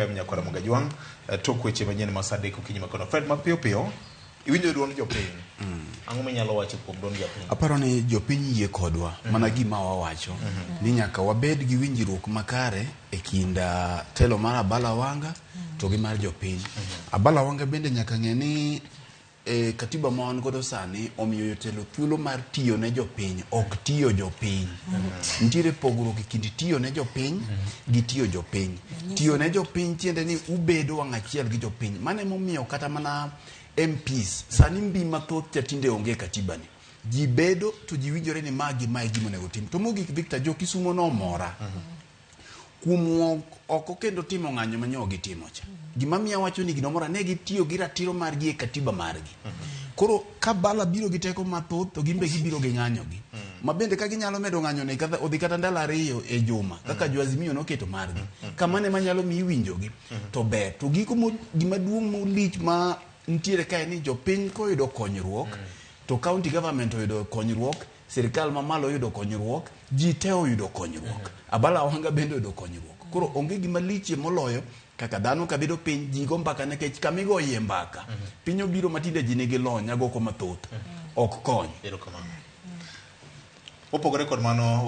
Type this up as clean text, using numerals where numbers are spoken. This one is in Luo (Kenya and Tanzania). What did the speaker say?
FM Nyakwara Mogajwang' eh, tok weche manyien ma saa adek okinyi makono. Fred, mapiyo piyo, iwinjo duond jopiny. Ang'o minyalo wacho kuom duond jopiny? Aparo ni jopiny yie kodwa mana gima wawacho ni nyaka wabed gi winjruok makare e kind ah, telo mar Abala Wanga to gi mar jopiny. Abala Wanga bende nyaka ng'e ni E katiba ma wan godo sani omiyo jotelo thuolo mar tiyo ne jopiny, ok tiyo jopiny. Nitiere pogruok e kind tiyo ne jopiny gi tiyo jopiny. Tiyo ne jopiny tiende ni ubedo wang' achiel gi jopiny. Mano emomiyo kata mana MPs sani mbi mathoth cha tinde onge e katiba ni. Ji bedo to ji winjore ni ma gi ma e gima onego tim. To mogik Victor, jo Kisumo nomora. kuom wuok oko kendo timo ng'anyo ma nyo gitimo cha. Gima miyo awacho ni gino moro ne gitiyo gi ratiro margi e katiba margi. Koro ka Bala biro gi teko mathoth to gin be gibiro gi ng'anyo gi. Ma bende ka ginyalo medo ng'anyo ni kata odhi kata ndalo ariyo e juma kaka jo Azimio noketo margi. Kamano ema nyalo miyo iwinjogi to ber. To giko mo gima duong' molich ma nitiere kae ni jopiny koyudo konyruok to county government oyudo konyruok Sirkal mamalo oyudo konyruok, ji te oyudo konyruok. Abala Wanga bende oyudo konyruok. Koro onge gima lichie moloyo kaka dhano ka bedo piny, ji go mbaka nikech kama igoyie mbaka, piny obiro ma tinde ji nigi lony, agoko mathoth, ok kony. Erokamano. Mopogore kod mano,